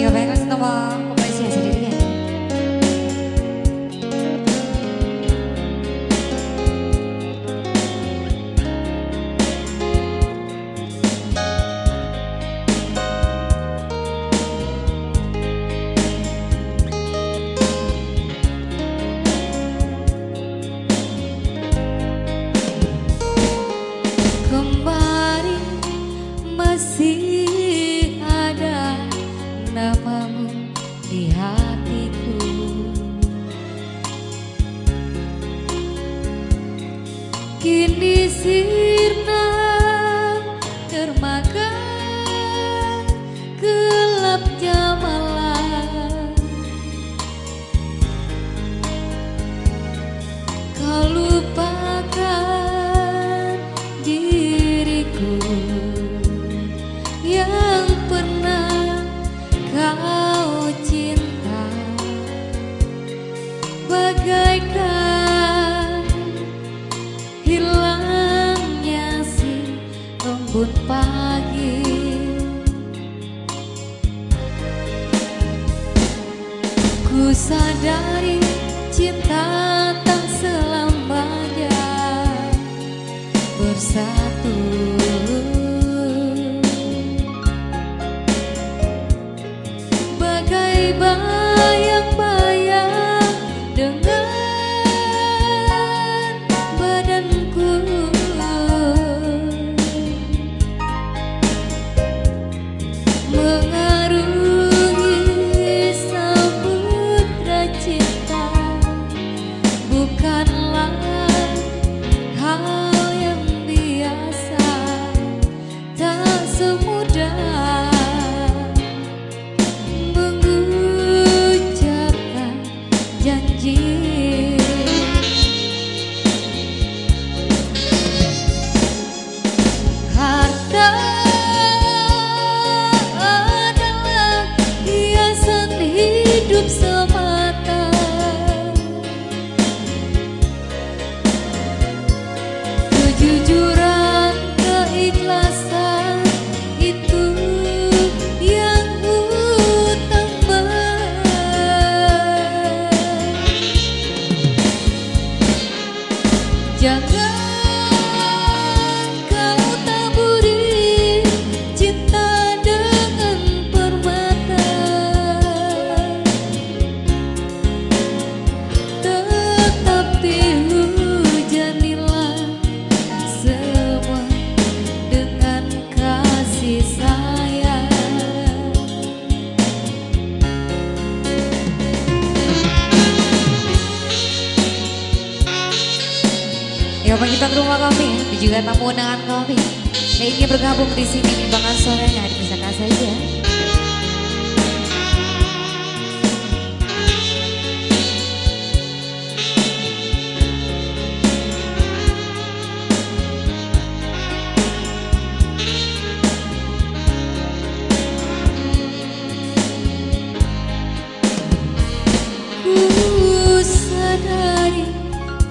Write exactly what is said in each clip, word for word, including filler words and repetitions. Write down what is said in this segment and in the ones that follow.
Coba yang kasih nama kompresi ya sendiri ya. Kembari masih ada namamu di hatiku. Kini sirna termakan gelapnya malam. Kau lupakan diriku yang pernah kau cinta, bagaikan hilangnya si embun pagi. Ku sadari cinta tak selamanya bersatu. Bagai bayang-bayang dengan badanku, mengarungi samudra cinta bukanlah hal yang biasa. Tak semudah mengucapkan janji. Harta adalah hiasan hidup semata. Kejujuran, keikhlasan, itu yang utama. Jangan kau taburi cinta dengan permata. Tetapi hujanilah semua dengan kasih sayang. Ya, panggitan rumah kami, dan juga tamu undangan kami yang ingin bergabung di sini, menyumbangkan suaranya, dipersilakan saja. Ku sadari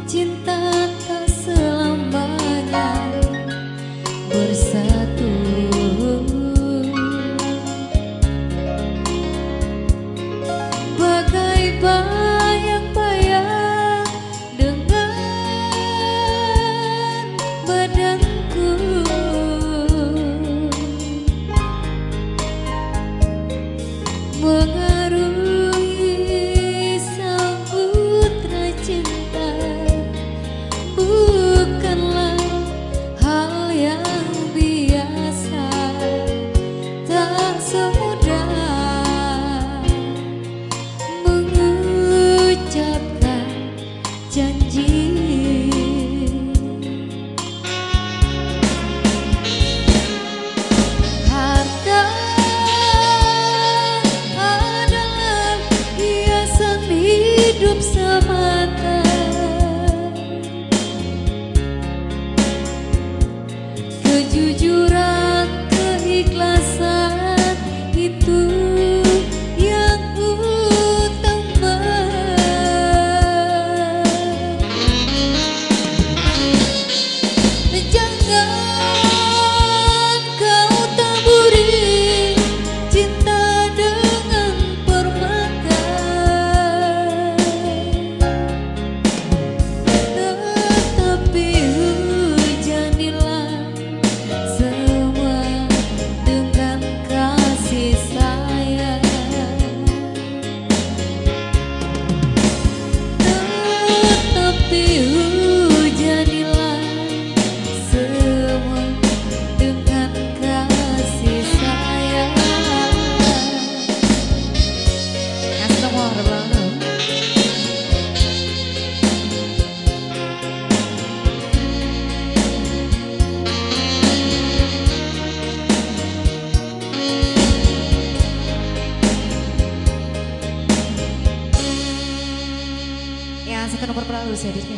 cinta tak selamanya bersatu. Bagai bayang-bayang dengan badanku, mengarungi samudra cinta bukanlah hal yang biasa. Tak semudah mengucapkan janji. Harta adalah hiasan hidup semata. Kejujuran, keikhlasan, Selanjutnya.